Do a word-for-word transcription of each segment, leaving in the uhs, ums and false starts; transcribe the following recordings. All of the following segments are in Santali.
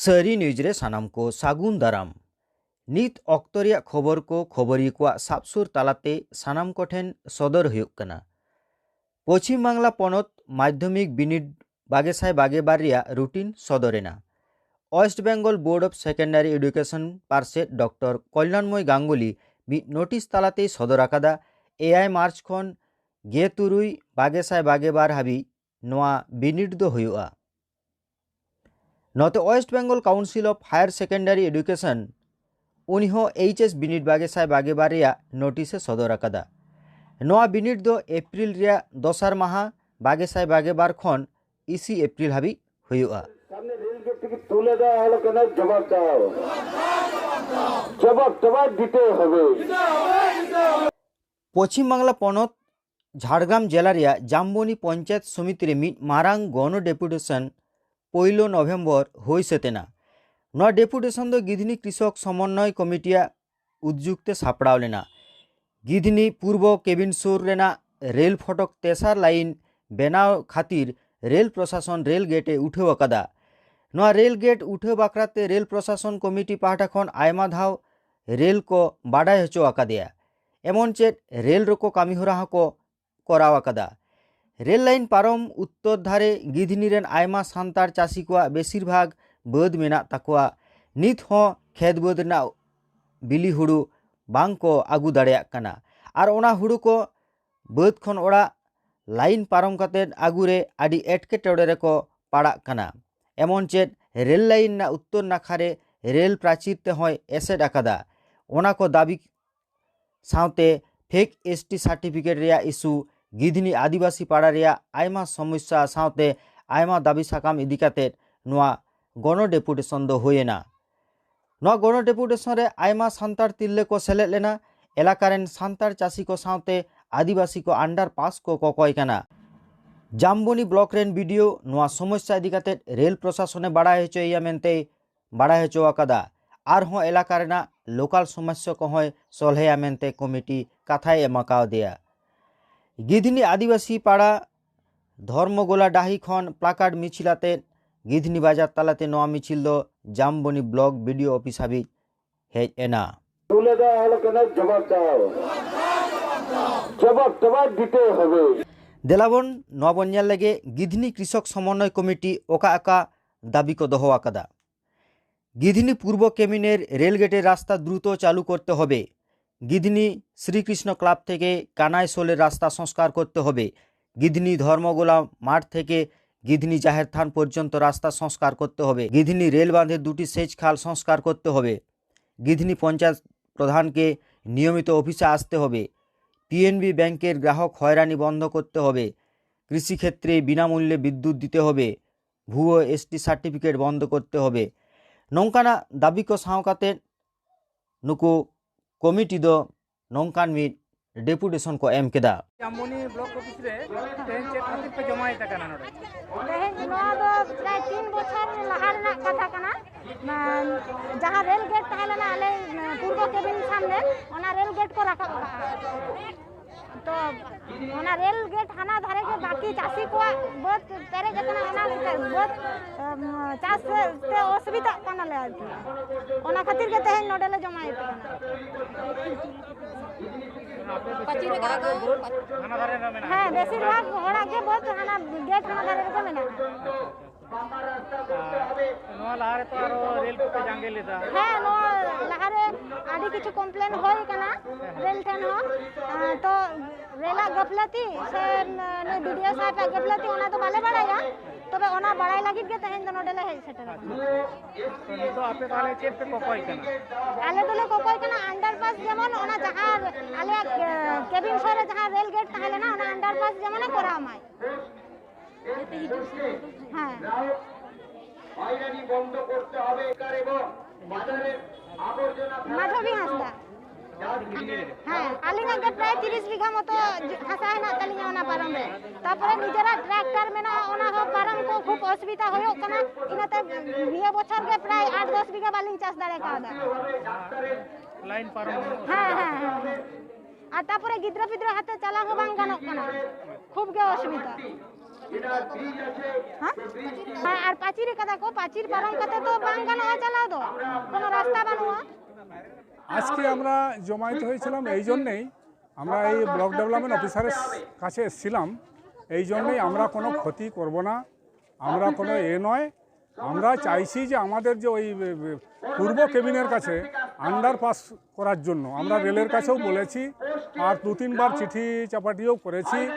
ᱥᱟᱹᱨᱤ ᱱᱤᱭᱩᱡᱽ ᱨᱮ ᱥᱟᱱᱟᱢ ᱠᱚ ᱥᱟᱹᱜᱩᱱ ᱫᱟᱨᱟᱢ᱾ ᱱᱤᱛ ᱚᱠᱛᱚ ᱨᱮᱭᱟᱜ ᱠᱷᱚᱵᱚᱨ ᱠᱚ ᱠᱷᱚᱵᱚᱨᱤᱭᱟᱹ ᱠᱚᱣᱟᱜ ᱥᱟᱵ ᱥᱩᱨ ᱛᱟᱞᱟᱛᱮ ᱥᱟᱱᱟᱢ ᱠᱚᱴᱷᱮᱱ ᱥᱚᱫᱚᱨ ᱦᱩᱭᱩᱜ ᱠᱟᱱᱟ᱾ ᱯᱚᱪᱷᱤᱢ ᱵᱟᱝᱞᱟ ᱯᱚᱱᱚᱛ ᱢᱟᱫᱽᱫᱷᱚᱢᱤᱠ ᱵᱤᱱᱤᱰ ᱵᱟᱜᱮ ᱥᱟᱭ ᱵᱟᱜᱮ ᱵᱟᱨ ᱨᱮᱭᱟᱜ ᱨᱩᱴᱤᱱ ᱥᱚᱫᱚᱨ ᱮᱱᱟ᱾ West Bengal Board of Secondary Education ᱯᱟᱨᱥᱮᱛ ᱰᱚᱠᱴᱚᱨ ᱠᱚᱞᱭᱟᱱᱢᱚᱭ ᱜᱟᱝᱜᱩᱞᱤ ᱢᱤᱫ ᱱᱳᱴᱤᱥ ᱛᱟᱞᱟᱛᱮᱭ ᱥᱚᱫᱚᱨ ᱟᱠᱟᱫᱟ, ᱮᱭᱟᱭ ᱢᱟᱨᱪ ᱠᱷᱚᱱ ᱜᱮᱞ ᱛᱩᱨᱩᱭ ᱵᱟᱜᱮ ᱥᱟᱭ ᱵᱟᱜᱮ ᱵᱟᱨ ᱦᱟᱹᱵᱤᱡ ᱱᱚᱣᱟ ᱵᱤᱱᱤᱰ ᱫᱚ ᱦᱩᱭᱩᱜᱼᱟ᱾ ᱱᱚᱛᱮ West Bengal Council of Higher Secondary Education, ᱩᱱᱤ ᱦᱚᱸ ᱮᱭᱤᱪ ᱮᱥ ᱵᱤᱱᱤᱰ ᱵᱟᱜᱮ ᱥᱟᱭ ᱵᱟᱜᱮ ᱵᱟᱨ ᱨᱮᱭᱟᱜ ᱱᱳᱴᱤᱥ ᱮ ᱥᱚᱫᱚᱨ ᱟᱠᱟᱫᱟ᱾ ᱱᱚᱣᱟ ᱵᱤᱱᱤᱰ ᱫᱚ ᱮᱯᱨᱤᱞ ᱨᱮᱭᱟᱜ ᱫᱚᱥᱟᱨ ᱢᱟᱦᱟ ᱵᱟᱜᱮ ᱥᱟᱭ ᱵᱟᱜᱮ ᱵᱟᱨ ᱠᱷᱚᱱ ᱤᱥᱤ ᱮᱯᱨᱤᱞ ᱦᱟᱹᱵᱤᱡ ᱦᱩᱭᱩᱜᱼᱟ᱾ সামনে রেল গেট থেকে তুলে দেওয়া হলো কেন? জবাব দাও। জবাব তোমার দিতে হবে। ᱯᱚᱪᱷᱤᱢ ᱵᱟᱝᱞᱟ ᱯᱚᱱᱚᱛ ᱡᱷᱟᱲᱜᱨᱟᱢ ᱡᱮᱞᱟ ᱨᱮᱭᱟᱜ ᱡᱟᱢᱵᱚᱱᱤ ᱯᱚᱧᱪᱟᱭᱮᱛ ᱥᱚᱢᱤᱛᱤ ᱨᱮ ᱢᱤᱫ ᱢᱟᱨᱟᱝ ᱜᱚᱱᱚ ᱰᱮᱯᱩᱴᱮᱥᱚᱱ ᱯᱳᱭᱞᱳ ᱱᱚᱵᱷᱮᱢᱵᱚᱨ ᱦᱩᱭ ᱥᱟᱹᱛ ᱮᱱᱟ᱾ ᱱᱚᱣᱟ ᱰᱮᱯᱩᱴᱮᱥᱚᱱ ᱫᱚ ᱜᱤᱫᱷᱱᱤ ᱠᱨᱤᱥᱚᱠ ᱥᱚᱢᱚᱱᱱᱚᱭ ᱠᱚᱢᱤᱴᱤᱭᱟᱜ ᱩᱫᱽᱡᱩᱜᱽ ᱛᱮ ᱥᱟᱯᱲᱟᱣ ᱞᱮᱱᱟ᱾ ᱜᱤᱫᱷᱱᱤ ᱯᱩᱨᱵᱚ ᱠᱮᱵᱤᱱ ᱥᱩᱨ ᱨᱮᱱᱟᱜ ᱨᱮᱞ ᱯᱷᱚᱴᱚᱠ ᱛᱮᱥᱟᱨ ᱞᱟᱭᱤᱱ ᱵᱮᱱᱟᱣ ᱠᱷᱟᱹᱛᱤᱨ ᱨᱮᱞ ᱯᱨᱚᱥᱟᱥᱚᱱ ᱨᱮᱞ ᱜᱮᱴ ᱮ ᱩᱴᱷᱟᱹᱣ ᱟᱠᱟᱫᱟ᱾ ᱱᱚᱣᱟ ᱨᱮᱞ ᱜᱮᱴ ᱩᱴᱷᱟᱹᱣ ᱵᱟᱠᱷᱨᱟ ᱛᱮ ᱨᱮᱞ ᱯᱨᱚᱥᱟᱥᱚᱱ ᱠᱚᱢᱤᱴᱤ ᱯᱟᱦᱴᱟ ᱠᱷᱚᱱ ᱟᱭᱢᱟ ᱫᱷᱟᱣ ᱨᱮᱞ ᱠᱚ ᱵᱟᱰᱟᱭ ᱦᱚᱪᱚ ᱟᱠᱟᱫᱮᱭᱟ᱾ ᱮᱢᱚᱱ ᱪᱮᱫ ᱨᱮᱞ ᱨᱚᱠᱚ ᱠᱟᱹᱢᱤᱦᱚᱨᱟ ᱦᱚᱸᱠᱚ ᱠᱚᱨᱟᱣ ᱟᱠᱟᱫᱟ᱾ ᱨᱮᱞ ᱞᱟᱭᱤᱱ ᱯᱟᱨᱚᱢ ᱩᱛᱛᱚᱨ ᱫᱷᱟᱨᱮ ᱜᱤᱫᱷᱱᱤ ᱨᱮᱱ ᱟᱭᱢᱟ ᱥᱟᱱᱛᱟᱲ ᱪᱟᱹᱥᱤ ᱠᱚᱣᱟᱜ ᱵᱮᱥᱤᱨ ᱵᱷᱟᱜᱽ ᱵᱟᱹᱫᱽ ᱢᱮᱱᱟᱜ ᱛᱟᱠᱚᱣᱟ᱾ ᱱᱤᱛ ᱦᱚᱸ ᱠᱷᱮᱛ ᱵᱟᱹᱫᱽ ᱨᱮᱱᱟᱜ ᱵᱤᱞᱤ ᱦᱩᱲᱩ ᱵᱟᱝ ᱠᱚ ᱟᱹᱜᱩ ᱫᱟᱲᱮᱭᱟᱜ ᱠᱟᱱᱟ᱾ ᱟᱨ ᱚᱱᱟ ᱦᱩᱲᱩ ᱠᱚ ᱵᱟᱹᱫᱽ ᱠᱷᱚᱱ ᱚᱲᱟᱜ ᱞᱟᱭᱤᱱ ᱯᱟᱨᱚᱢ ᱠᱟᱛᱮ ᱟᱹᱜᱩ ᱨᱮ ᱟᱹᱰᱤ ᱮᱴᱠᱮᱴᱚᱬᱮ ᱨᱮᱠᱚ ᱯᱟᱲᱟᱜ ᱠᱟᱱᱟ᱾ ᱮᱢᱚᱱ ᱪᱮᱫ ᱨᱮᱞ ᱞᱟᱭᱤᱱ ᱨᱮᱱᱟᱜ ᱩᱛᱛᱚᱨ ᱱᱟᱠᱷᱟ ᱨᱮ ᱨᱮᱞ ᱯᱨᱟᱪᱤᱨ ᱛᱮᱦᱚᱸᱭ ᱮᱥᱮᱫ ᱟᱠᱟᱫᱟ᱾ ᱚᱱᱟ ᱠᱚ ᱫᱟᱹᱵᱤ ᱥᱟᱶᱛᱮ ᱯᱷᱮᱠ ᱮᱥ ᱴᱤ ᱥᱟᱨᱴᱤᱯᱷᱤᱠᱮᱴ ᱨᱮᱭᱟᱜ ᱤᱥᱩ, ᱜᱤᱫᱷᱱᱤ ᱟᱹᱫᱤᱵᱟᱹᱥᱤ ᱯᱟᱲᱟ ᱨᱮᱭᱟᱜ ᱟᱭᱢᱟ ᱥᱚᱢᱚᱥᱥᱟ ᱥᱟᱶᱛᱮ ᱟᱭᱢᱟ ᱫᱟᱹᱵᱤ ᱥᱟᱠᱟᱢ ᱤᱫᱤ ᱠᱟᱛᱮ ᱱᱚᱣᱟ ᱜᱚᱱᱚ ᱰᱮᱯᱩᱴᱮᱥᱚᱱ ᱫᱚ ᱦᱩᱭᱮᱱᱟ᱾ ᱱᱚᱣᱟ ᱜᱚᱱᱚ ᱰᱮᱯᱩᱴᱮᱥᱚᱱ ᱨᱮ ᱟᱭᱢᱟ ᱥᱟᱱᱛᱟᱲ ᱛᱤᱨᱞᱟᱹ ᱠᱚ ᱥᱮᱞᱮᱫ ᱞᱮᱱᱟ᱾ ᱮᱞᱟᱠᱟ ᱨᱮᱱ ᱥᱟᱱᱛᱟᱲ ᱪᱟᱹᱥᱤ ᱠᱚ ᱥᱟᱶᱛᱮ ᱟᱹᱫᱤᱵᱟᱹᱥᱤ ᱠᱚ ᱟᱱᱰᱟᱨ ᱯᱟᱥ ᱠᱚ ᱠᱚᱠᱚᱭ ᱠᱟᱱᱟ᱾ ᱡᱟᱢᱵᱚᱱᱤ ᱵᱞᱚᱠ ᱨᱮᱱ ᱵᱤ ᱰᱤ ᱳ ᱱᱚᱣᱟ ᱥᱚᱢᱚᱥᱥᱟ ᱤᱫᱤ ᱠᱟᱛᱮ ᱨᱮᱞ ᱯᱨᱚᱥᱟᱥᱚᱱᱮ ᱵᱟᱲᱟᱭ ᱦᱚᱪᱚᱭᱮᱭᱟ ᱢᱮᱱᱛᱮᱭ ᱵᱟᱲᱟᱭ ᱦᱚᱪᱚ ᱟᱠᱟᱫᱟ᱾ ᱟᱨᱦᱚᱸ ᱮᱞᱟᱠᱟ ᱨᱮᱱᱟᱜ ᱞᱳᱠᱟᱞ ᱥᱚᱢᱚᱥᱥᱟ ᱠᱚᱦᱚᱸᱭ ᱥᱚᱞᱦᱮᱭᱟ ᱢᱮᱱᱛᱮ ᱠᱚᱢᱤᱴᱤ ᱠᱟᱛᱷᱟᱭ ᱮᱢ ᱠᱟᱣᱫᱮᱭᱟ᱾ ᱜᱤᱫᱷᱱᱤ ᱟᱹᱫᱤᱵᱟᱹᱥᱤ ᱯᱟᱲᱟ ᱫᱷᱚᱨᱢᱚᱜᱳᱞᱟ ᱰᱟᱹᱦᱤ ᱠᱷᱚᱱ ᱯᱞᱟᱠᱟᱨᱰ ᱢᱤᱪᱷᱤᱞ ᱟᱛᱮ ᱜᱤᱫᱷᱱᱤ ᱵᱟᱡᱟᱨ ᱛᱟᱞᱟᱛᱮ ᱱᱚᱣᱟ ᱢᱤᱪᱷᱤᱞ ᱫᱚ ᱡᱟᱢᱵᱚᱱᱤ ᱵᱞᱚᱠ ᱵᱤᱰᱤᱳ ᱚᱯᱷᱤᱥ ᱦᱟᱹᱵᱤᱡ ᱦᱮᱡ ᱮᱱᱟ᱾ ᱛᱩᱞᱟᱹ ᱫᱚ ᱦᱚᱲ ᱠᱟᱱᱟ, ᱡᱚᱵᱟᱵ ᱫᱟᱣ, ᱡᱚᱵᱟᱵ ᱛᱚᱣᱟ ᱫᱤᱛᱮ ᱦᱚᱵᱮ᱾ ᱫᱮᱞᱟᱵᱚᱱ ᱱᱚᱣᱟ ᱵᱚᱱ ᱧᱮᱞ ᱞᱮᱜᱮ ᱜᱤᱫᱷᱱᱤ ᱠᱨᱤᱥᱚᱠ ᱥᱚᱢᱚᱱᱱᱚᱭ ᱠᱚᱢᱤᱴᱤ ᱚᱠᱟ ᱚᱠᱟ ᱫᱟᱹᱵᱤ ᱠᱚ ᱫᱚᱦᱚ ᱟᱠᱟᱫᱟ᱾ ᱜᱤᱫᱷᱱᱤ ᱯᱩᱨᱵᱚ ᱠᱮᱢᱤᱱᱮᱨ ᱨᱮᱞ ᱜᱮᱴᱮᱨ রাস্তা দ্রুত চালু করতে হবে। গিধনি শ্রীকৃষ্ণ ক্লাব থেকে কানাইশোলের রাস্তা সংস্কার করতে হবে। গিধনি ধর্মগোলা মাঠ থেকে গিধনি জাহের থান পর্যন্ত রাস্তা সংস্কার করতে হবে। গিধনি রেল বাঁধের দুটি সেচ খাল সংস্কার করতে হবে। গিধনি পঞ্চায়েত প্রধানকে নিয়মিত অফিসে আসতে হবে। পিএনবি ব্যাংকের গ্রাহক হয়রানি বন্ধ করতে হবে। কৃষিক্ষেত্রে বিনামূল্যে বিদ্যুৎ দিতে হবে। ভুয়ো এসটি সার্টিফিকেট বন্ধ করতে হবে। ᱱᱚᱝᱠᱟᱱᱟᱜ ᱫᱟᱹᱵᱤ ᱠᱚ ᱥᱟᱶ ᱠᱟᱛᱮ ᱱᱩᱠᱩ ᱠᱚᱢᱤᱴᱤ ᱫᱚ ᱱᱚᱝᱠᱟᱱ ᱢᱤᱫ ᱰᱮᱯᱩᱴᱮᱥᱚᱱ ᱠᱚ ᱮᱢ ᱠᱮᱫᱟ᱾ ᱡᱟᱢᱵᱚᱱᱤ ᱵᱞᱚᱠ ᱚᱯᱷᱤᱥ ᱨᱮ ᱛᱮᱦᱮᱧ ᱪᱮᱫ ᱠᱷᱟᱹᱛᱤᱨ ᱯᱮ ᱡᱚᱢᱟᱭᱮᱫ ᱠᱟᱱᱟ ᱱᱚᱰᱮ? ᱛᱮᱦᱮᱧ ᱱᱚᱣᱟ ᱫᱚ ᱯᱨᱟᱭ ᱛᱤᱱ ᱵᱚᱪᱷᱚᱨ ᱞᱟᱦᱟ ᱨᱮᱱᱟᱜ ᱠᱟᱛᱷᱟ ᱠᱟᱱᱟ᱾ ᱢᱟᱱ-, ᱡᱟᱦᱟᱸ ᱨᱮᱞ ᱜᱮᱴ ᱛᱟᱦᱮᱸ ᱞᱮᱱᱟ ᱟᱞᱮ ᱯᱩᱨᱵᱚ ᱠᱮᱵᱤᱱ ᱥᱟᱢᱱᱮ, ᱚᱱᱟ ᱨᱮᱞ ᱜᱮᱴ ᱠᱚ ᱨᱟᱠᱟᱵ ᱟᱠᱟᱫᱼᱟ᱾ ᱛᱚ ᱚᱱᱟ ᱨᱮᱞ ᱜᱮᱴ ᱦᱟᱱᱟ ᱫᱷᱟᱨᱮ ᱜᱮ ᱵᱟᱹᱠᱤ ᱪᱟᱹᱥᱤ ᱠᱚᱣᱟᱜ ᱵᱟᱹᱫᱽ ᱯᱮᱨᱮᱡ ᱟᱠᱟᱱᱟ, ᱚᱱᱟ ᱵᱟᱹᱫᱽ, ᱮᱢ, ᱪᱟᱥ ᱛᱮ ᱚᱥᱩᱵᱤᱫᱷᱟᱜ ᱠᱟᱱᱟᱞᱮ ᱟᱨᱠᱤ᱾ ᱚᱱᱟ ᱠᱷᱟᱹᱛᱤᱨ ᱜᱮ ᱛᱮᱦᱮᱧ ᱱᱚᱰᱮ ᱞᱮ ᱡᱚᱢᱟᱭᱮᱫ ᱠᱟᱱᱟ᱾ ᱯᱟᱹᱪᱤᱨ ᱟᱠᱟᱫᱼᱟ ᱠᱚ᱾ ᱦᱮᱸ, ᱵᱮᱥᱤᱨ ᱵᱷᱟᱜᱽ ᱦᱚᱲᱟᱜ ᱜᱮ ᱵᱟᱹᱫᱽ ᱦᱟᱱᱟ ᱜᱮᱴ ᱦᱟᱱᱟ ᱫᱷᱟᱨᱮ ᱨᱮᱜᱮ ᱢᱮᱱᱟᱜᱼᱟ᱾ ᱟᱨ ᱱᱚᱣᱟ ᱞᱟᱦᱟ ᱨᱮᱛᱚ ᱟᱨᱚ ᱨᱮᱞ ᱠᱚᱯᱮ ᱡᱟᱸᱜᱮ ᱞᱮᱫᱟ᱾ ᱦᱮᱸ, ᱱᱚᱣᱟ ᱞᱟᱦᱟᱨᱮ ᱟᱹᱰᱤ ᱠᱤᱪᱷᱩ ᱠᱚᱢᱯᱞᱮᱱ ᱦᱩᱭ ᱠᱟᱱᱟ ᱨᱮᱞ ᱴᱷᱮᱱ ᱦᱚᱸ᱾ ᱟᱨ ᱛᱚ ᱨᱮᱞᱟᱜ ᱜᱟᱹᱯᱞᱟᱹᱛᱤ ᱥᱮ ᱱᱩᱭ ᱵᱤᱰᱤᱳ ᱥᱟᱦᱮᱵᱟᱜ ᱜᱟᱹᱯᱞᱟᱹᱛᱤ, ᱚᱱᱟ ᱫᱚ ᱵᱟᱞᱮ ᱵᱟᱲᱟᱭᱟ᱾ ᱛᱚᱵᱮ ᱚᱱᱟ ᱵᱟᱲᱟᱭ ᱞᱟᱹᱜᱤᱫ ᱜᱮ ᱛᱮᱦᱮᱧ ᱫᱚ ᱱᱚᱰᱮ ᱞᱮ ᱦᱮᱡ ᱥᱮᱴᱮᱨ ᱟᱠᱟᱱᱟ᱾ ᱛᱚ ᱱᱤᱛᱚᱜ ᱟᱯᱮ ᱛᱟᱦᱚᱞᱮ ᱪᱮᱫ ᱯᱮ ᱠᱚᱠᱚᱭ ᱠᱟᱱᱟ? ᱟᱞᱮ ᱫᱚᱞᱮ ᱠᱚᱠᱚᱭ ᱠᱟᱱᱟ ᱟᱱᱰᱟᱨᱯᱟᱥ ᱡᱮᱢᱚᱱ ᱚᱱᱟ ᱡᱟᱦᱟᱸ ᱟᱞᱮᱭᱟᱜ, ᱮ, ᱠᱮᱵᱤᱱ ᱥᱩᱨ ᱨᱮ ᱡᱟᱦᱟᱸ ᱨᱮᱞ ᱜᱮᱴ ᱛᱟᱦᱮᱸ ᱞᱮᱱᱟ, ᱚᱱᱟ ᱟᱱᱰᱟᱨᱯᱟᱥ ᱡᱮᱢᱚᱱᱮ ᱠᱚᱨᱟᱣ ᱢᱟᱭ᱾ ᱦᱮᱸ᱾ ᱦᱚᱭᱨᱟনি বন্ধ করতে হবে এবং বাজারের আবর্জনা মাধবী হাঁসদা। হ্যাঁ, ᱟᱹᱞᱤᱧᱟᱜ ᱜᱮ ᱯᱨᱟᱭ ᱛᱤᱨᱤᱥ ᱵᱤᱜᱷᱟ ᱢᱚᱛᱚ ᱦᱟᱥᱟ ᱦᱮᱱᱟᱜ ᱛᱟᱹᱞᱤᱧᱟ ᱚᱱᱟ ᱯᱟᱨᱚᱢ ᱨᱮ᱾ ᱛᱟᱨᱯᱚᱨᱮ ᱱᱤᱡᱮᱨᱟᱜ ᱴᱨᱟᱠᱴᱟᱨ ᱢᱮᱱᱟᱜᱼᱟ, ᱚᱱᱟ ᱦᱚᱸ ᱯᱟᱨᱚᱢ ᱠᱚ ᱠᱷᱩᱵ ᱚᱥᱩᱵᱤᱫᱷᱟ ᱦᱩᱭᱩᱜ ᱠᱟᱱᱟ᱾ ᱤᱱᱟᱹᱛᱮ ᱱᱤᱭᱟᱹ ᱵᱚᱪᱷᱚᱨ ᱜᱮ ᱯᱨᱟᱭ ᱟᱴ ᱫᱚᱥ ᱵᱤᱜᱷᱟ ᱵᱟᱹᱞᱤᱧ ᱪᱟᱥ ᱫᱟᱲᱮ ᱠᱟᱣᱫᱟ᱾ ᱞᱟᱭᱤᱱ ᱯᱟᱨᱚᱢ᱾ ᱦᱮᱸ, ᱦᱮᱸ, ᱦᱮᱸ᱾ ᱟᱨ ᱛᱟᱨᱯᱚᱨᱮ ᱜᱤᱫᱽᱨᱟᱹ ᱯᱤᱫᱽᱨᱟᱹ ᱦᱟᱛᱮ ᱪᱟᱞᱟᱣ ᱦᱚᱸ ᱵᱟᱝ ᱜᱟᱱᱚᱜ ᱠᱟᱱᱟ, ᱠᱷᱩᱵ ᱜᱮ ᱚᱥᱩᱵᱤᱫᱷᱟ᱾ ᱦᱮᱸ? ᱟᱨ ᱯᱟᱹᱪᱤᱨ ᱠᱟᱫᱟ ᱠᱚ, ᱯᱟᱹᱪᱤᱨ ᱯᱟᱨᱚᱢ ᱠᱟᱛᱮ ᱫᱚ ᱵᱟᱝ ᱜᱟᱱᱚᱜᱼᱟ ᱪᱟᱞᱟᱣ ᱫᱚ, ᱠᱳᱱᱳ ᱨᱟᱥᱛᱟ ᱵᱟᱹᱱᱩᱜᱼᱟ᱾ আজকে আমরা জমায়েত হয়েছিলাম এই জন্যেই, আমরা এই ব্লক ডেভেলপমেন্ট অফিসারের কাছে এসেছিলাম এই জন্যেই। আমরা কোনো ক্ষতি করব না, আমরা কোনো এ নয়। আমরা চাইছি যে আমাদের যে ওই, এ, এ, পূর্ব কেবিনের কাছে আন্ডারপাস করার জন্য আমরা রেলের কাছেও বলেছি, আর দু তিনবার চিঠি চাপাটিও করেছি,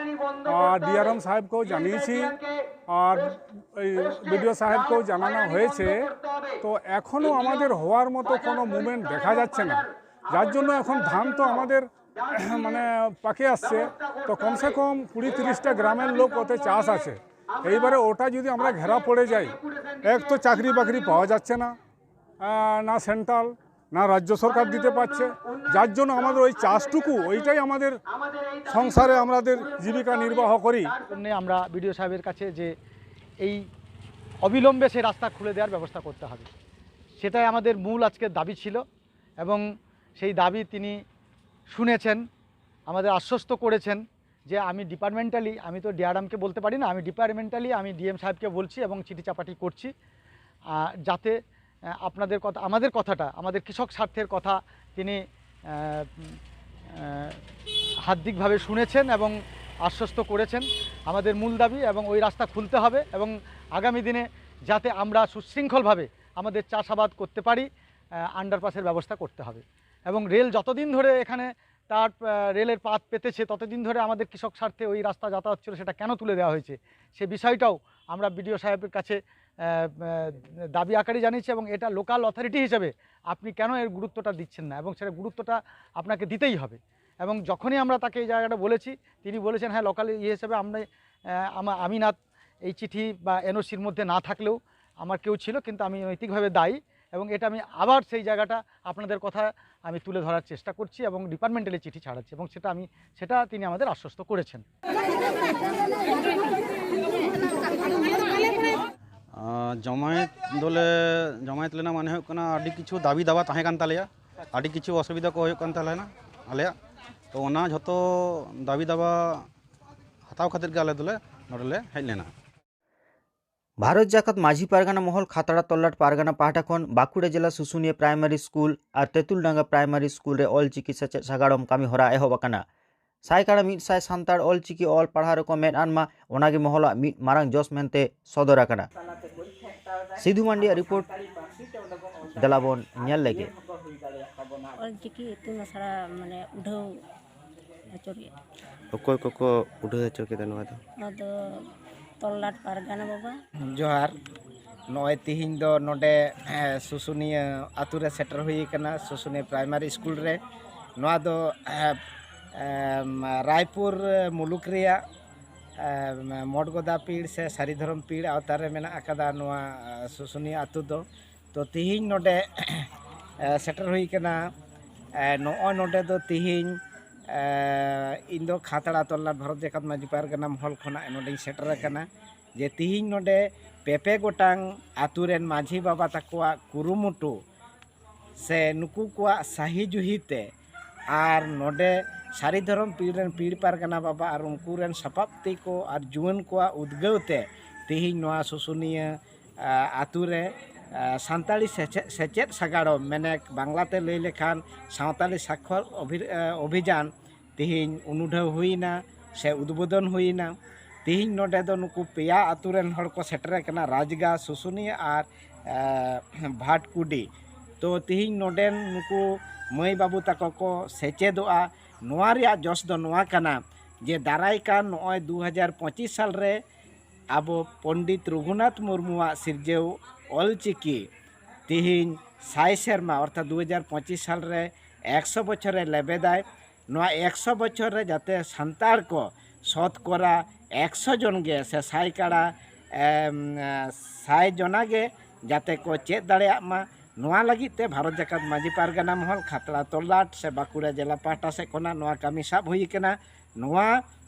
আর ডিআরএম সাহেবকেও জানিয়েছি, আর এই বিডিও সাহেবকেও জানানো হয়েছে। তো এখনও আমাদের হওয়ার মতো কোনো মুভমেন্ট দেখা যাচ্ছে না, যার জন্য এখন ধান তো আমাদের মানে পাকে আসছে। তো কমসে কম কুড়ি তিরিশটা গ্রামের লোক ওতে চাষ আছে। এইবারে ওটা যদি আমরা ঘেরা পড়ে যাই, এক তো চাকরি বাকরি পাওয়া যাচ্ছে না, আহ, না সেন্ট্রাল না রাজ্য সরকার দিতে পারছে, যার জন্য আমাদের ওই চাষটুকু, ওইটাই আমাদের সংসারে আমাদের জীবিকা নির্বাহ করি। জন্য আমরা বিডিও সাহেবের কাছে যে এই অবিলম্বে সেই রাস্তা খুলে দেওয়ার ব্যবস্থা করতে হবে, সেটাই আমাদের মূল আজকের দাবি ছিল। এবং সেই দাবি তিনি শুনেছেন, আমাদের আশ্বস্ত করেছেন যে আমি ডিপার্টমেন্টালি, আমি তো ডিআরএমকে বলতে পারি না, আমি ডিপার্টমেন্টালি আমি ডিএম সাহেবকে বলছি এবং চিঠি চাপাটি করছি, আহ, যাতে আহ, আপনাদের কথা, আমাদের কথাটা, আমাদের কৃষক স্বার্থের কথা তিনি আহ, উম, আহ, হার্দিকভাবে শুনেছেন এবং আশ্বস্ত করেছেন। আমাদের মূল দাবি এবং ওই রাস্তা খুলতে হবে এবং আগামী দিনে যাতে আমরা সুশৃঙ্খলভাবে আমাদের চাষাবাদ করতে পারি, আহ, আন্ডারপাসের ব্যবস্থা করতে হবে। এবং রেল যতদিন ধরে এখানে তার আহ, রেলের পাত পেতেছে, ততদিন ধরে আমাদের কৃষক স্বার্থে ওই রাস্তা যাতায়াত ছিল, সেটা কেন তুলে দেওয়া হয়েছে, সে বিষয়টাও আমরা বিডিও সাহেবের কাছে আহ, আহ, দাবি আকারে জানিয়েছি। এবং এটা লোকাল অথরিটি হিসেবে আপনি কেন এর গুরুত্বটা দিচ্ছেন না, এবং সেটা গুরুত্বটা আপনাকে দিতেই হবে। এবং যখনই আমরা তাকে এই জায়গাটা বলেছি, তিনি বলেছেন, "হ্যাঁ, লোকাল ইয়ে হিসেবে আমরা, আহ, আমা- আমি না এই চিঠি বা এনওসির মধ্যে না থাকলেও আমার কেউ ছিল, কিন্তু আমি নৈতিকভাবে দায়ী এবং এটা আমি আবার সেই জায়গাটা আপনাদের কথা আমি তুলে ধরার চেষ্টা করছি এবং ডিপার্টমেন্টালি চিঠি ছাড়াচ্ছি এবং সেটা আমি সেটা তিনি আমাদের আশ্বস্ত করেছেন।" ᱟᱨ ᱡᱚᱢᱟᱭᱮᱛ ᱫᱚᱞᱮ ᱡᱚᱢᱟᱭᱮᱛ ᱞᱮᱱᱟ, ᱢᱟᱱᱮ ᱦᱩᱭᱩᱜ ᱠᱟᱱᱟ ᱟᱹᱰᱤ ᱠᱤᱪᱷᱩ ᱫᱟᱹᱵᱤ ᱫᱟᱵᱟ ᱛᱟᱦᱮᱸ ᱠᱟᱱ ᱛᱟᱞᱮᱭᱟ, ᱟᱹᱰᱤ ᱠᱤᱪᱷᱩ ᱚᱥᱩᱵᱤᱫᱷᱟ ᱠᱚ ᱦᱩᱭᱩᱜ ᱠᱟᱱ ᱛᱟᱞᱮᱱᱟ ᱟᱞᱮᱭᱟᱜ᱾ ᱛᱚ ᱚᱱᱟ ᱡᱷᱚᱛᱚ ᱫᱟᱹᱵᱤ ᱫᱟᱵᱟ ᱦᱟᱛᱟᱣ ᱠᱷᱟᱹᱛᱤᱨ ᱜᱮ ᱟᱞᱮ ᱫᱚᱞᱮ ᱱᱚᱰᱮᱞᱮ ᱦᱮᱡ ᱞᱮᱱᱟ᱾ ᱵᱷᱟᱨᱚᱛ ᱡᱟᱠᱟᱛ ᱢᱟᱹᱡᱷᱤ ᱯᱟᱨᱜᱟᱱᱟ ᱢᱚᱦᱚᱞ ᱠᱷᱟᱛᱲᱟ ᱛᱚᱞᱞᱟᱴ ᱯᱟᱨᱜᱟᱱᱟ ᱯᱟᱦᱴᱟ ᱠᱷᱚᱱ ᱵᱟᱸᱠᱩᱲᱟ ᱡᱮᱞᱟ ᱥᱩᱥᱩᱱᱤᱭᱟᱹ ᱯᱨᱟᱭᱢᱟᱨᱤ ᱥᱠᱩᱞ ᱟᱨ ᱛᱮᱸᱛᱩᱞᱰᱟᱸᱜᱟ ᱯᱨᱟᱭᱢᱟᱨᱤ ᱥᱠᱩᱞ ᱨᱮ ᱚᱞᱪᱤᱠᱤ ᱥᱮᱪᱮᱫ ᱥᱟᱜᱟᱲᱚᱢ ᱠᱟᱹᱢᱤ ᱦᱚᱨᱟ ᱮᱦᱚᱵ ᱟᱠᱟᱱᱟ᱾ ᱥᱟᱭᱠᱟᱲᱟ ᱢᱤᱫ ᱥᱟᱭ ᱥᱟᱱᱛᱟᱲ ᱚᱞᱪᱤᱠᱤ ᱚᱞ ᱯᱟᱲᱦᱟᱣ ᱨᱮᱠᱚ ᱢᱮᱫ ᱟᱱ ᱢᱟ, ᱚᱱᱟᱜᱮ ᱢᱚᱦᱚᱞᱟᱜ ᱢᱤᱫ ᱢᱟᱨᱟᱝ ᱡᱚᱥ ᱢᱮᱱᱛᱮ ᱥᱚᱫᱚᱨ ᱟᱠᱟᱱᱟ᱾ ᱥᱤᱫᱷᱩ ᱢᱟᱱᱰᱤᱭᱟᱜ ᱨᱤᱯᱳᱨᱴ, ᱫᱮᱞᱟ ᱵᱚᱱ ᱧᱮᱞ ᱞᱮᱜᱮ᱾ ᱚᱞᱪᱤᱠᱤ ᱤᱛᱩᱱ ᱟᱥᱲᱟ ᱢᱟᱱᱮ ᱩᱰᱷᱟᱹᱣ ᱦᱚᱪᱚ ᱠᱮᱫ᱾ ᱚᱠᱚᱭ ᱠᱚᱠᱚ ᱩᱰᱷᱟᱹᱣ ᱦᱚᱪᱚ ᱠᱮᱫᱟ ᱱᱚᱣᱟ ᱫᱚ? ᱱᱚᱣᱟ ᱫᱚ ᱛᱚᱞᱞᱟᱴ ᱯᱟᱨᱜᱟᱱᱟ ᱵᱟᱵᱟ᱾ ᱡᱚᱦᱟᱨ᱾ ᱱᱚᱜᱼᱚᱭ ᱛᱤᱦᱤᱧ ᱫᱚ ᱱᱚᱰᱮ, ᱮ, ᱥᱩᱥᱩᱱᱤᱭᱟᱹ ᱟᱛᱳ ᱨᱮ ᱥᱮᱴᱮᱨ ᱦᱩᱭ ᱟᱠᱟᱱᱟ, ᱥᱩᱥᱩᱱᱤᱭᱟᱹ ᱯᱨᱟᱭᱢᱟᱨᱤ ᱥᱠᱩᱞ ᱨᱮ᱾ ᱱᱚᱣᱟ ᱫᱚ, ᱮ, ᱮᱢ, ᱨᱟᱭᱯᱩᱨ ᱢᱩᱞᱩᱠ ᱨᱮᱭᱟᱜ, ᱮ, ᱢᱚᱴᱜᱚᱫᱟ ᱯᱤᱲ ᱥᱮ ᱥᱟᱹᱨᱤ ᱫᱷᱚᱨᱚᱢ ᱯᱤᱲ ᱟᱣᱛᱟ ᱨᱮ ᱢᱮᱱᱟᱜ ᱟᱠᱟᱫᱟ ᱱᱚᱣᱟ, ᱮ, ᱥᱩᱥᱩᱱᱤᱭᱟᱹ ᱟᱛᱳ ᱫᱚ᱾ ᱛᱚ, ᱛᱤᱦᱤᱧ ᱱᱚᱰᱮ, ᱮ, ᱥᱮᱴᱮᱨ ᱦᱩᱭ ᱠᱟᱱᱟ᱾ ᱮ, ᱱᱚᱜᱼᱚᱭ ᱱᱚᱰᱮ ᱫᱚ ᱛᱤᱦᱤᱧ, ᱮ, ᱤᱧ ᱫᱚ ᱠᱷᱟᱛᱲᱟ ᱛᱚᱞᱞᱟᱴ ᱵᱷᱟᱨᱚᱛ ᱡᱟᱠᱟᱛ ᱢᱟᱹᱡᱷᱤ ᱯᱟᱨᱜᱟᱱᱟ ᱢᱚᱦᱚᱞ ᱠᱷᱚᱱᱟᱜ ᱱᱚᱰᱮᱧ ᱥᱮᱴᱮᱨ ᱟᱠᱟᱱᱟ᱾ ᱡᱮ ᱛᱤᱦᱤᱧ ᱱᱚᱰᱮ ᱯᱮ ᱯᱮ ᱜᱚᱴᱟᱝ ᱟᱛᱳ ᱨᱮᱱ ᱢᱟᱹᱡᱷᱤ ᱵᱟᱵᱟ ᱛᱟᱠᱚᱣᱟᱜ ᱠᱩᱨᱩᱢᱩᱴᱩ ᱥᱮ ᱱᱩᱠᱩ ᱠᱚᱣᱟᱜ ᱥᱟᱹᱦᱤ ᱡᱩᱦᱤ ᱛᱮ ᱟᱨ ᱱᱚᱰᱮ ᱥᱟᱹᱨᱤ ᱫᱷᱚᱨᱚᱢ ᱯᱤᱲ ᱨᱮᱱ ᱯᱤᱲ ᱯᱟᱨᱜᱟᱱᱟ ᱵᱟᱵᱟ ᱟᱨ ᱩᱱᱠᱩ ᱨᱮᱱ ᱥᱟᱯᱟᱵ ᱛᱤ ᱠᱚ ᱟᱨ ᱡᱩᱣᱟᱹᱱ ᱠᱚᱣᱟᱜ ᱩᱫᱽᱜᱟᱹᱣ ᱛᱮ ᱛᱤᱦᱤᱧ ᱱᱚᱣᱟ ᱥᱩᱥᱩᱱᱤᱭᱟᱹ, ᱟ, ᱟᱛᱳ ᱨᱮ, ᱟ, ᱥᱟᱱᱛᱟᱲᱤ ᱥᱮᱪᱮᱫ, ᱥᱮᱪᱮᱫ ᱥᱟᱜᱟᱲᱚᱢ, ᱢᱮᱱᱮᱠ ᱵᱟᱝᱞᱟ ᱛᱮ ᱞᱟᱹᱭ ᱞᱮᱠᱷᱟᱱ ᱥᱟᱶᱛᱟᱞᱤ ᱥᱟᱠᱷᱚᱨ ᱚᱵᱷᱤ-, ᱟ, ᱚᱵᱷᱤᱡᱟᱱ ᱛᱤᱦᱤᱧ ᱩᱱᱩᱰᱷᱟᱹᱣ ᱦᱩᱭᱱᱟ ᱥᱮ ᱩᱫᱽᱵᱳᱫᱚᱱ ᱦᱩᱭᱱᱟ᱾ ᱛᱤᱦᱤᱧ ᱱᱚᱰᱮ ᱫᱚ ᱱᱩᱠᱩ ᱯᱮᱭᱟ ᱟᱛᱳ ᱨᱮᱱ ᱦᱚᱲ ᱠᱚ ᱥᱮᱴᱮᱨ ᱟᱠᱟᱱᱟ, ᱨᱟᱡᱽᱜᱟ, ᱥᱩᱥᱩᱱᱤᱭᱟᱹ ᱟᱨ, ᱮ, ᱵᱷᱟᱴᱠᱩᱰᱤ᱾ ᱛᱚ ᱛᱤᱦᱤᱧ ᱱᱚᱰᱮᱱ ᱱᱩᱠᱩ ᱢᱟᱹᱭ ᱵᱟᱹᱵᱩ ᱛᱟᱠᱚ ᱠᱚ ᱥᱮᱪᱮᱫᱚᱜᱼᱟ᱾ ᱱᱚᱣᱟ ᱨᱮᱭᱟᱜ ᱡᱚᱥ ᱫᱚ ᱱᱚᱣᱟ ᱠᱟᱱᱟ ᱡᱮ ᱫᱟᱨᱟᱭ ᱠᱟᱱ ᱱᱚᱜᱼᱚᱭ ᱫᱩ ᱦᱟᱡᱟᱨ ᱯᱚᱸᱪᱤᱥ ᱥᱟᱞ ᱨᱮ ᱟᱵᱚ ᱯᱚᱱᱰᱤᱛ ᱨᱚᱜᱷᱩᱱᱟᱛᱷ ᱢᱩᱨᱢᱩᱣᱟᱜ ᱥᱤᱨᱡᱟᱹᱣ ᱚᱞᱪᱤᱠᱤ ᱛᱤᱦᱤᱧ ᱥᱟᱭ ᱥᱮᱨᱢᱟ, ᱚᱨᱛᱷᱟᱛ ᱫᱩ ᱦᱟᱡᱟᱨ ᱯᱚᱸᱪᱤᱥ ᱥᱟᱞ ᱨᱮ ᱮᱠᱥᱚ ᱵᱚᱪᱷᱚᱨᱮ ᱞᱮᱵᱮᱫᱟᱭ᱾ ᱱᱚᱣᱟ ᱮᱠᱥᱚ ᱵᱚᱪᱷᱚᱨ ᱨᱮ ᱡᱟᱛᱮ ᱥᱟᱱᱛᱟᱲ ᱠᱚ ᱥᱚᱛᱠᱚᱨᱟ ᱮᱠᱥᱚ ᱡᱚᱱ ᱜᱮ ᱥᱮ ᱥᱟᱭ ᱠᱟᱲᱟ, ᱮᱢ, ᱥᱟᱭ ᱡᱚᱱᱟ ᱜᱮ ᱡᱟᱛᱮ ᱠᱚ ᱪᱮᱫ ᱫᱟᱲᱮᱭᱟᱜ ᱢᱟ, ᱱᱚᱣᱟ ᱞᱟᱹᱜᱤᱫ ᱛᱮ ᱵᱷᱟᱨᱚᱛ ᱡᱟᱠᱟᱛ ᱢᱟᱹᱡᱷᱤ ᱯᱟᱨᱜᱟᱱᱟ ᱢᱚᱦᱚᱞ ᱠᱷᱟᱛᱲᱟ ᱛᱚᱞᱞᱟᱴ ᱥᱮ ᱵᱟᱸᱠᱩᱲᱟ ᱡᱮᱞᱟ ᱯᱟᱦᱴᱟ ᱥᱮᱫ ᱠᱷᱚᱱᱟᱜ ᱱᱚᱣᱟ ᱠᱟᱹᱢᱤ ᱥᱟᱵ ᱦᱩᱭ ᱠᱟᱱᱟ᱾ ᱱᱚᱣᱟ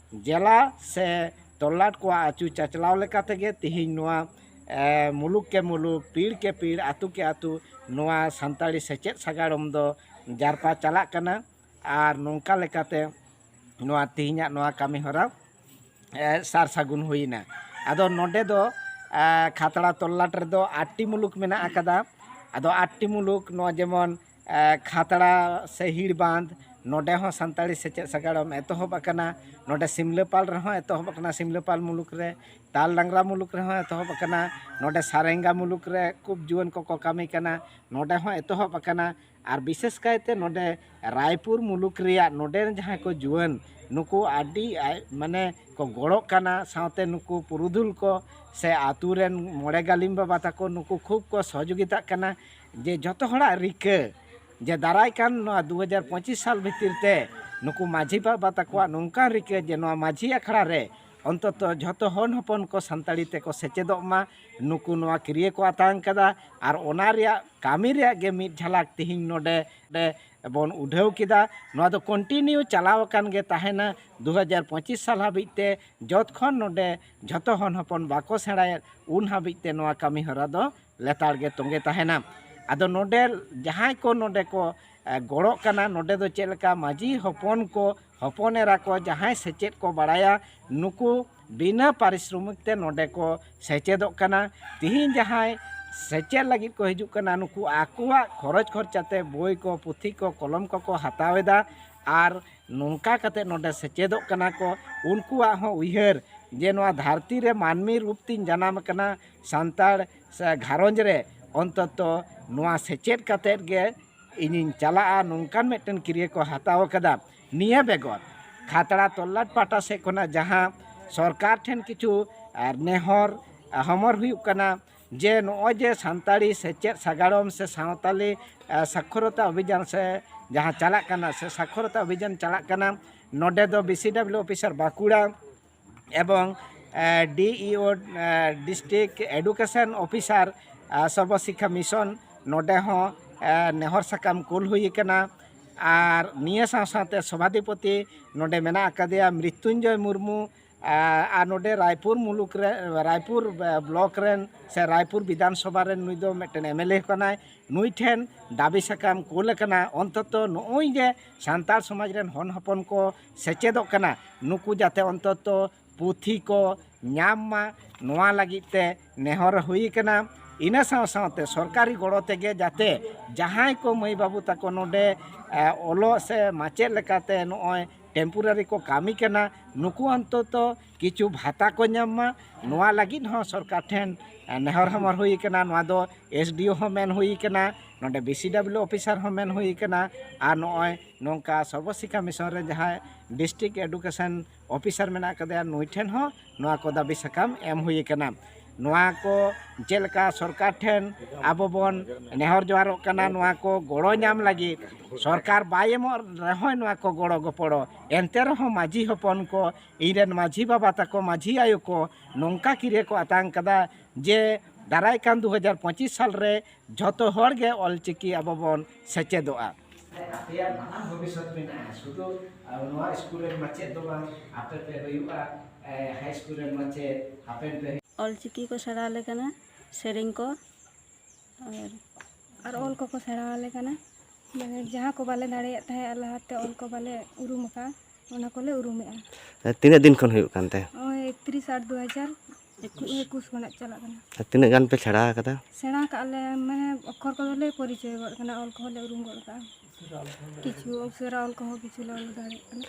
ᱡᱮᱞᱟ ᱥᱮ ᱛᱚᱞᱞᱟᱴ ᱠᱚᱣᱟᱜ ᱟᱹᱪᱩ ᱪᱟᱪᱞᱟᱣ ᱞᱮᱠᱟ ᱛᱮᱜᱮ ᱛᱤᱦᱤᱧ ᱱᱚᱣᱟ, ᱮ, ᱢᱩᱞᱩᱠ ᱠᱮ ᱢᱩᱞᱩᱠ, ᱯᱤᱲ ᱠᱮ ᱯᱤᱲ, ᱟᱹᱛᱩ ᱠᱮ ᱟᱹᱛᱩ ᱱᱚᱣᱟ ᱥᱟᱱᱛᱟᱲᱤ ᱥᱮᱪᱮᱫ ᱥᱟᱜᱟᱲᱚᱢ ᱫᱚ ᱡᱟᱨᱯᱟ ᱪᱟᱞᱟᱜ ᱠᱟᱱᱟ᱾ ᱟᱨ ᱱᱚᱝᱠᱟ ᱞᱮᱠᱟᱛᱮ ᱱᱚᱣᱟ ᱛᱤᱦᱤᱧᱟᱜ ᱱᱚᱣᱟ ᱠᱟᱹᱢᱤ ᱦᱚᱨᱟ ᱮ, ᱥᱟᱨ ᱥᱟᱹᱜᱩᱱ ᱦᱩᱭᱱᱟ᱾ ᱟᱫᱚ ᱱᱚᱰᱮ ᱫᱚ, ᱮ, ᱠᱷᱟᱛᱲᱟ ᱛᱚᱞᱞᱟᱴ ᱨᱮᱫᱚ ᱟᱴᱴᱤ ᱢᱩᱞᱩᱠ ᱢᱮᱱᱟᱜ ᱟᱠᱟᱫᱟ᱾ ᱟᱫᱚ ᱟᱴᱴᱤ ᱢᱩᱞᱩᱠ ᱱᱚᱣᱟ ᱡᱮᱢᱚᱱ, ᱮ, ᱠᱷᱟᱛᱲᱟ ᱥᱮ ᱦᱤᱲᱵᱟᱸᱫᱷ, ᱱᱚᱰᱮ ᱦᱚᱸ ᱥᱟᱱᱛᱟᱲᱤ ᱥᱮᱪᱮᱫ ᱥᱟᱜᱟᱲᱚᱢ ᱮᱛᱚᱦᱚᱵ ᱟᱠᱟᱱᱟ᱾ ᱱᱚᱰᱮ ᱥᱤᱢᱞᱟᱹᱯᱟᱞ ᱨᱮᱦᱚᱸ ᱮᱛᱚᱦᱚᱵ ᱟᱠᱟᱱᱟ, ᱥᱤᱢᱞᱟᱹᱯᱟᱞ ᱢᱩᱞᱩᱠ ᱨᱮ᱾ ᱛᱟᱞ ᱰᱟᱝᱨᱟ ᱢᱩᱞᱩᱠ ᱨᱮᱦᱚᱸ ᱮᱛᱚᱦᱚᱵ ᱟᱠᱟᱱᱟ᱾ ᱱᱚᱰᱮ ᱥᱟᱨᱮᱝᱜᱟ ᱢᱩᱞᱩᱠ ᱨᱮ ᱠᱷᱩᱵ ᱡᱩᱣᱟᱹᱱ ᱠᱚᱠᱚ ᱠᱟᱹᱢᱤ ᱠᱟᱱᱟ, ᱱᱚᱰᱮ ᱦᱚᱸ ᱮᱛᱚᱦᱚᱵ ᱟᱠᱟᱱᱟ᱾ ᱟᱨ ᱵᱤᱥᱮᱥ ᱠᱟᱭᱛᱮ ᱱᱚᱰᱮ ᱨᱟᱭᱯᱩᱨ ᱢᱩᱞᱩᱠ ᱨᱮᱭᱟᱜ ᱱᱚᱰᱮ ᱨᱮᱱ ᱡᱟᱦᱟᱸᱭ ᱠᱚ ᱡᱩᱣᱟᱹᱱ, ᱱᱩᱠᱩ ᱟᱹᱰᱤ ᱟᱭ-, ᱢᱟᱱᱮ ᱠᱚ ᱜᱚᱲᱚᱜ ᱠᱟᱱᱟ, ᱥᱟᱶᱛᱮ ᱱᱩᱠᱩ ᱯᱩᱨᱩᱫᱷᱩᱞ ᱠᱚ ᱥᱮ ᱟᱛᱳ ᱨᱮᱱ ᱢᱚᱬᱮ ᱜᱟᱹᱞᱤᱢ ᱵᱟᱵᱟ ᱛᱟᱠᱚ, ᱱᱩᱠᱩ ᱠᱷᱩᱵ ᱠᱚ ᱥᱚᱦᱚᱡᱳᱜᱤᱛᱟᱜ ᱠᱟᱱᱟ᱾ ᱡᱮ ᱡᱚᱛᱚ ᱦᱚᱲᱟᱜ ᱨᱤᱠᱟᱹ ᱡᱮ ᱫᱟᱨᱟᱭ ᱠᱟᱱ ᱱᱚᱣᱟ ᱫᱩ ᱦᱟᱡᱟᱨ ᱯᱚᱸᱪᱤᱥ ᱥᱟᱞ ᱵᱷᱤᱛᱤᱨ ᱛᱮ ᱱᱩᱠᱩ ᱢᱟᱹᱡᱷᱤ ᱵᱟᱵᱟ ᱛᱟᱠᱚᱣᱟᱜ ᱱᱚᱝᱠᱟᱱ ᱨᱤᱠᱟᱹ ᱡᱮ ᱱᱚᱣᱟ ᱢᱟᱹᱡᱷᱤ ᱟᱠᱷᱲᱟ ᱨᱮ ᱚᱱᱛᱚᱛᱚ ᱡᱷᱚᱛᱚ ᱦᱚᱱ ᱦᱚᱯᱚᱱ ᱠᱚ ᱥᱟᱱᱛᱟᱲᱤ ᱛᱮᱠᱚ ᱥᱮᱪᱮᱫᱚᱜ ᱢᱟ, ᱱᱩᱠᱩ ᱱᱚᱣᱟ ᱠᱤᱨᱭᱟᱹ ᱠᱚ ᱟᱛᱟᱝ ᱠᱟᱫᱟ᱾ ᱟᱨ ᱚᱱᱟ ᱨᱮᱭᱟᱜ ᱠᱟᱹᱢᱤ ᱨᱮᱭᱟᱜ ᱜᱮ ᱢᱤᱫ ᱡᱷᱟᱞᱟᱠ ᱛᱮᱦᱮᱧ ᱱᱚᱰᱮ, ᱱᱚᱰᱮ ᱵᱚᱱ ᱩᱰᱷᱟᱹᱣ ᱠᱮᱫᱟ᱾ ᱱᱚᱣᱟ ᱫᱚ continue ᱪᱟᱞᱟᱣ ᱟᱠᱟᱱ ᱜᱮ ᱛᱟᱦᱮᱱᱟ ᱫᱩ ᱦᱟᱡᱟᱨ ᱯᱚᱸᱪᱤᱥ ᱥᱟᱞ ᱦᱟᱹᱵᱤᱡ ᱛᱮ, ᱡᱚᱛᱠᱷᱚᱱ ᱱᱚᱰᱮ ᱡᱷᱚᱛᱚ ᱦᱚᱱ ᱦᱚᱯᱚᱱ ᱵᱟᱠᱚ ᱥᱮᱬᱟᱭᱮᱫ, ᱩᱱ ᱦᱟᱹᱵᱤᱡ ᱛᱮ ᱱᱚᱣᱟ ᱠᱟᱹᱢᱤ ᱦᱚᱨᱟ ᱫᱚ ᱞᱮᱛᱟᱲ ᱜᱮ ᱛᱚᱸᱜᱮ ᱛᱟᱦᱮᱱᱟ᱾ ᱟᱫᱚ ᱱᱚᱰᱮ ᱡᱟᱦᱟᱸᱭ ᱠᱚ ᱱᱚᱰᱮ ᱠᱚ, ᱮ, ᱜᱚᱲᱚᱜ ᱠᱟᱱᱟ, ᱱᱚᱰᱮ ᱫᱚ ᱪᱮᱫ ᱞᱮᱠᱟ ᱢᱟᱹᱡᱷᱤ ᱦᱚᱯᱚᱱ ᱠᱚ, ᱦᱚᱯᱚᱱ ᱮᱨᱟ ᱠᱚ, ᱡᱟᱦᱟᱸᱭ ᱥᱮᱪᱮᱫ ᱠᱚ ᱵᱟᱲᱟᱭᱟ, ᱱᱩᱠᱩ ᱵᱤᱱᱟᱹ ᱯᱟᱨᱤᱥᱨᱚᱢᱤᱠ ᱛᱮ ᱱᱚᱰᱮ ᱠᱚ ᱥᱮᱪᱮᱫᱚᱜ ᱠᱟᱱᱟ᱾ ᱛᱤᱦᱤᱧ ᱡᱟᱦᱟᱸᱭ ᱥᱮᱪᱮᱫ ᱞᱟᱹᱜᱤᱫ ᱠᱚ ᱦᱤᱡᱩᱜ ᱠᱟᱱᱟ, ᱱᱩᱠᱩ ᱟᱠᱚᱣᱟᱜ ᱠᱷᱚᱨᱚᱪ ᱠᱷᱚᱨᱪᱟ ᱛᱮ ᱵᱳᱭ ᱠᱚ, ᱯᱩᱛᱷᱤ ᱠᱚ, ᱠᱚᱞᱚᱢ ᱠᱚᱠᱚ ᱦᱟᱛᱟᱣ ᱮᱫᱟ᱾ ᱟᱨ ᱱᱚᱝᱠᱟ ᱠᱟᱛᱮ ᱱᱚᱰᱮ ᱥᱮᱪᱮᱫᱚᱜ ᱠᱟᱱᱟ ᱠᱚ, ᱩᱱᱠᱩᱣᱟᱜ ᱦᱚᱸ ᱩᱭᱦᱟᱹᱨ ᱡᱮ ᱱᱚᱣᱟ ᱫᱷᱟᱹᱨᱛᱤ ᱨᱮ ᱢᱟᱹᱱᱢᱤ ᱨᱩᱯ ᱛᱤᱧ ᱡᱟᱱᱟᱢ ᱟᱠᱟᱱᱟ, ᱥᱟᱱᱛᱟᱲ ᱥᱮ ᱜᱷᱟᱨᱚᱸᱡᱽ ᱨᱮ ᱚᱱᱛᱚᱛᱚ ᱱᱚᱣᱟ ᱥᱮᱪᱮᱫ ᱠᱟᱛᱮᱫ ᱜᱮ ᱤᱧᱤᱧ ᱪᱟᱞᱟᱜᱼᱟ, ᱱᱚᱝᱠᱟᱱ ᱢᱤᱫᱴᱮᱱ ᱠᱤᱨᱭᱟᱹ ᱠᱚ ᱦᱟᱛᱟᱣ ᱟᱠᱟᱫᱟ᱾ ᱱᱤᱭᱟᱹ ᱵᱮᱜᱚᱨ ᱠᱷᱟᱛᱲᱟ ᱛᱚᱞᱞᱟᱴ ᱯᱟᱦᱴᱟ ᱥᱮᱫ ᱠᱷᱚᱱᱟᱜ ᱡᱟᱦᱟᱸ ᱥᱚᱨᱠᱟᱨ ᱴᱷᱮᱱ ᱠᱤᱪᱷᱩ, ᱟᱨ, ᱱᱮᱦᱚᱨ, ᱟᱨ, ᱦᱚᱢᱚᱨ ᱦᱩᱭᱩᱜ ᱠᱟᱱᱟ ᱡᱮ ᱱᱚᱜᱼᱚᱭ ᱡᱮ ᱥᱟᱱᱛᱟᱲᱤ ᱥᱮᱪᱮᱫ ᱥᱟᱜᱟᱲᱚᱢ ᱥᱮ ᱥᱟᱶᱛᱟᱞᱤ, ᱟᱨ, ᱥᱟᱠᱷᱚᱨᱚᱛᱟ ᱚᱵᱷᱤᱡᱟᱱ ᱥᱮ ᱡᱟᱦᱟᱸ ᱪᱟᱞᱟᱜ ᱠᱟᱱᱟ ᱥᱮ ᱥᱟᱠᱷᱚᱨᱚᱛᱟ ᱚᱵᱷᱤᱡᱟᱱ ᱪᱟᱞᱟᱜ ᱠᱟᱱᱟ, ᱱᱚᱰᱮ ᱫᱚ B C W officer Bankura ᱮᱵᱚᱝ, ᱮ, ᱰᱤ ᱤ ᱳ, ᱮ, District Education Officer, ᱮ, ᱥᱚᱨᱵᱚ ᱥᱤᱠᱠᱷᱟ ᱢᱤᱥᱚᱱ, ᱱᱚᱰᱮ ᱦᱚᱸ, ᱮ, ᱱᱮᱦᱚᱨ ᱥᱟᱠᱟᱢ ᱠᱩᱞ ᱦᱩᱭ ᱟᱠᱟᱱᱟ᱾ ᱟᱨ ᱱᱤᱭᱟᱹ ᱥᱟᱶ ᱥᱟᱶᱛᱮ ᱥᱚᱵᱷᱟᱫᱷᱤᱯᱚᱛᱤ ᱱᱚᱰᱮ ᱢᱮᱱᱟᱜ ᱟᱠᱟᱫᱮᱭᱟ ᱢᱨᱤᱛᱩᱧᱡᱚᱭ ᱢᱩᱨᱢᱩ, ᱮ, ᱟᱨ ᱱᱚᱰᱮ ᱨᱟᱭᱯᱩᱨ ᱢᱩᱞᱩᱠ ᱨᱮ, ᱨᱟᱭᱯᱩᱨ, ᱮ, ᱵᱞᱚᱠ ᱨᱮᱱ ᱥᱮ ᱨᱟᱭᱯᱩᱨ ᱵᱤᱫᱷᱟᱱ ᱥᱚᱵᱷᱟ ᱨᱮᱱ ᱱᱩᱭ ᱫᱚ ᱢᱤᱫᱴᱮᱱ ᱮᱢ ᱮᱞ ᱮ ᱠᱟᱱᱟᱭ᱾ ᱱᱩᱭ ᱴᱷᱮᱱ ᱫᱟᱹᱵᱤ ᱥᱟᱠᱟᱢ ᱠᱩᱞ ᱟᱠᱟᱱᱟ, ᱚᱱᱛᱚᱛᱚ ᱱᱚᱜᱼᱚᱭ ᱡᱮ ᱥᱟᱱᱛᱟᱲ ᱥᱚᱢᱟᱡᱽ ᱨᱮᱱ ᱦᱚᱱ ᱦᱚᱯᱚᱱ ᱠᱚ ᱥᱮᱪᱮᱫᱚᱜ ᱠᱟᱱᱟ, ᱱᱩᱠᱩ ᱡᱟᱛᱮ ᱚᱱᱛᱚᱛᱚ ᱯᱩᱛᱷᱤ ᱠᱚ ᱧᱟᱢ ᱢᱟ, ᱱᱚᱣᱟ ᱞᱟᱹᱜᱤᱫ ᱛᱮ ᱱᱮᱦᱚᱨ ᱦᱩᱭ ᱠᱟᱱᱟ᱾ ᱤᱱᱟᱹ ᱥᱟᱶ ᱥᱟᱶᱛᱮ ᱥᱚᱨᱠᱟᱨᱤ ᱜᱚᱲᱚ ᱛᱮᱜᱮ ᱡᱟᱛᱮ ᱡᱟᱦᱟᱸᱭ ᱠᱚ ᱢᱟᱹᱭ ᱵᱟᱹᱵᱩ ᱛᱟᱠᱚ ᱱᱚᱰᱮ, ᱮ, ᱚᱞᱚᱜ ᱥᱮ ᱢᱟᱪᱮᱫ ᱞᱮᱠᱟᱛᱮ ᱱᱚᱜᱼᱚᱭ temporary ᱠᱚ ᱠᱟᱹᱢᱤ ᱠᱟᱱᱟ, ᱱᱩᱠᱩ ᱚᱱᱛᱚᱛᱚ ᱠᱤᱪᱷᱩ ᱵᱷᱟᱛᱟ ᱠᱚ ᱧᱟᱢ ᱢᱟ, ᱱᱚᱣᱟ ᱞᱟᱹᱜᱤᱫ ᱦᱚᱸ ᱥᱚᱨᱠᱟᱨ ᱴᱷᱮᱱ, ᱮ, ᱱᱮᱦᱚᱨ ᱦᱚᱢᱚᱨ ᱦᱩᱭ ᱠᱟᱱᱟ᱾ ᱱᱚᱣᱟ ᱫᱚ S D O ᱦᱚᱸ ᱢᱮᱱ ᱦᱩᱭ ᱠᱟᱱᱟ, ᱱᱚᱰᱮ B C W officer ᱦᱚᱸ ᱢᱮᱱ ᱦᱩᱭ ᱠᱟᱱᱟ, ᱟᱨ ᱱᱚᱜᱼᱚᱭ ᱱᱚᱝᱠᱟ ᱥᱚᱨᱵᱚ ᱥᱤᱠᱠᱷᱟ mission ᱨᱮ ᱡᱟᱦᱟᱸᱭ district education officer ᱢᱮᱱᱟᱜ ᱟᱠᱟᱫᱮᱭᱟ, ᱱᱩᱭ ᱴᱷᱮᱱ ᱦᱚᱸ ᱱᱚᱣᱟ ᱠᱚ ᱫᱟᱹᱵᱤ ᱥᱟᱠᱟᱢ ᱮᱢ ᱦᱩᱭ ᱟᱠᱟᱱᱟ᱾ ᱱᱚᱣᱟ ᱠᱚ ᱪᱮᱫ ᱞᱮᱠᱟ ᱥᱚᱨᱠᱟᱨ ᱴᱷᱮᱱ ᱟᱵᱚ ᱵᱚᱱ ᱱᱮᱦᱚᱨ ᱡᱚᱦᱟᱨᱚᱜ ᱠᱟᱱᱟ, ᱱᱚᱣᱟ ᱠᱚ ᱜᱚᱲᱚ ᱧᱟᱢ ᱞᱟᱹᱜᱤᱫ ᱥᱚᱨᱠᱟᱨ ᱵᱟᱭ ᱮᱢᱚᱜ ᱨᱮᱦᱚᱸ ᱱᱚᱣᱟ ᱠᱚ ᱜᱚᱲᱚ ᱜᱚᱯᱚᱲᱚ, ᱮᱱᱛᱮ ᱨᱮᱦᱚᱸ ᱢᱟᱹᱡᱷᱤ ᱦᱚᱯᱚᱱ ᱠᱚ, ᱤᱧ ᱨᱮᱱ ᱢᱟᱹᱡᱷᱤ ᱵᱟᱵᱟ ᱛᱟᱠᱚ, ᱢᱟᱹᱡᱷᱤ ᱟᱭᱳ ᱠᱚ ᱱᱚᱝᱠᱟ ᱠᱤᱨᱭᱟᱹ ᱠᱚ ᱟᱛᱟᱝ ᱠᱟᱫᱟ ᱡᱮ ᱫᱟᱨᱟᱭ ᱠᱟᱱ ᱫᱩ ᱦᱟᱡᱟᱨ ᱯᱚᱸᱪᱤᱥ ᱥᱟᱞ ᱨᱮ ᱡᱷᱚᱛᱚ ᱦᱚᱲ ᱜᱮ ᱚᱞᱪᱤᱠᱤ ᱟᱵᱚ ᱵᱚᱱ ᱥᱮᱪᱮᱫᱚᱜᱼᱟ᱾ ᱟᱯᱮᱭᱟᱜ ᱢᱟᱨᱟᱝ ᱵᱷᱚᱵᱤᱥᱥᱚᱛ ᱢᱮᱱᱟᱜᱼᱟ, ᱥᱩᱫᱷᱩ, ᱟᱨ ᱱᱚᱣᱟ ᱥᱠᱩᱞ ᱨᱮᱱ ᱢᱟᱪᱮᱫ ᱫᱚ ᱵᱟᱝ, ᱟᱯᱮ ᱯᱮ ᱦᱩᱭᱩᱜᱼᱟ, ᱮ, ᱦᱟᱭ ᱥᱠᱩᱞ ᱨᱮᱱ ᱢᱟᱪᱮᱫ, ᱦᱟᱯᱮᱱ ᱯᱮ ᱚᱞᱪᱤᱠᱤ ᱠᱚ ᱥᱮᱬᱟ ᱟᱞᱮ ᱠᱟᱱᱟ, ᱥᱮᱨᱮᱧ ᱠᱚ, ᱟᱨ ᱟᱨ ᱚᱞ ᱠᱚᱠᱚ ᱥᱮᱬᱟ ᱟᱞᱮ ᱠᱟᱱᱟ᱾ ᱢᱟᱱᱮ ᱡᱟᱦᱟᱸ ᱠᱚ ᱵᱟᱞᱮ ᱫᱟᱲᱮᱭᱟᱜ ᱛᱟᱦᱮᱸᱫ ᱞᱟᱦᱟᱛᱮ, ᱚᱞ ᱠᱚ ᱵᱟᱞᱮ ᱩᱨᱩᱢ ᱟᱠᱟᱫ, ᱚᱱᱟ ᱠᱚᱞᱮ ᱩᱨᱩᱢᱮᱜᱼᱟ᱾ ᱛᱤᱱᱟᱹᱜ ᱫᱤᱱ ᱠᱷᱚᱱ ᱦᱩᱭᱩᱜ ᱠᱟᱱ ᱛᱮ? ᱱᱚᱜᱼᱚᱭ ᱮᱠᱛᱨᱤᱥ ᱟᱴ ᱫᱩ ᱦᱟᱡᱟᱨ ᱮᱠᱩᱥ ᱠᱷᱚᱱᱟᱜ ᱪᱟᱞᱟᱜ ᱠᱟᱱᱟ᱾ ᱟᱨ ᱛᱤᱱᱟᱹᱜ ᱜᱟᱱ ᱯᱮ ᱥᱮᱬᱟ ᱟᱠᱟᱫᱟ? ᱥᱮᱬᱟ ᱠᱟᱜ ᱞᱮ, ᱢᱟᱱᱮ ᱚᱠᱠᱷᱚᱨ ᱠᱚᱫᱚ ᱞᱮ ᱯᱚᱨᱤᱪᱚᱭ ᱜᱚᱫ ᱠᱟᱱᱟ, ᱚᱞ ᱠᱚᱦᱚᱸ ᱞᱮ ᱩᱨᱩᱢ ᱜᱚᱫ ᱠᱟᱜᱼᱟ᱾ ᱠᱤᱪᱷᱩ ᱩᱥᱟᱹᱨᱟ ᱚᱞ ᱠᱚᱦᱚᱸ ᱠᱤᱪᱷᱩ ᱞᱮ ᱚᱞ ᱫᱟᱲᱮᱭᱟᱜ ᱠᱟᱱᱟ᱾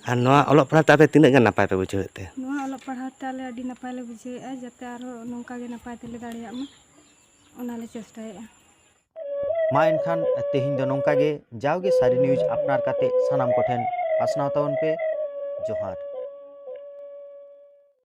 ᱟᱨ ᱱᱚᱣᱟ ᱚᱞᱚᱜ ᱯᱟᱲᱦᱟᱣ ᱛᱮ ᱟᱯᱮ ᱛᱤᱱᱟᱹᱜ ᱜᱟᱱ ᱱᱟᱯᱟᱭ ᱯᱮ ᱵᱩᱡᱷᱟᱹᱣᱮᱫ ᱛᱮ? ᱱᱚᱣᱟ ᱚᱞᱚᱜ ᱯᱟᱲᱦᱟᱣ ᱛᱮ ᱟᱞᱮ ᱟᱹᱰᱤ ᱱᱟᱯᱟᱭ ᱞᱮ ᱵᱩᱡᱷᱟᱹᱣᱮᱫᱼᱟ, ᱡᱟᱛᱮ ᱟᱨᱦᱚᱸ ᱱᱚᱝᱠᱟ ᱜᱮ ᱱᱟᱯᱟᱭ ᱛᱮᱞᱮ ᱫᱟᱲᱮᱭᱟᱜ ᱢᱟ, ᱚᱱᱟ ᱞᱮ ᱪᱮᱥᱴᱟᱭᱮᱫᱼᱟ᱾ ᱢᱟ ᱮᱱᱠᱷᱟᱱ ᱛᱮᱦᱮᱧ ᱫᱚ ᱱᱚᱝᱠᱟ ᱜᱮ, ᱡᱟᱣᱜᱮ ᱥᱟᱹᱨᱤ ᱱᱤᱭᱩᱡᱽ ᱟᱯᱱᱟᱨ ᱠᱟᱛᱮ ᱥᱟᱱᱟᱢ ᱠᱚᱴᱷᱮᱱ ᱯᱟᱥᱱᱟᱣ ᱛᱟᱵᱚᱱ ᱯᱮ᱾ ᱡᱚᱦᱟᱨ᱾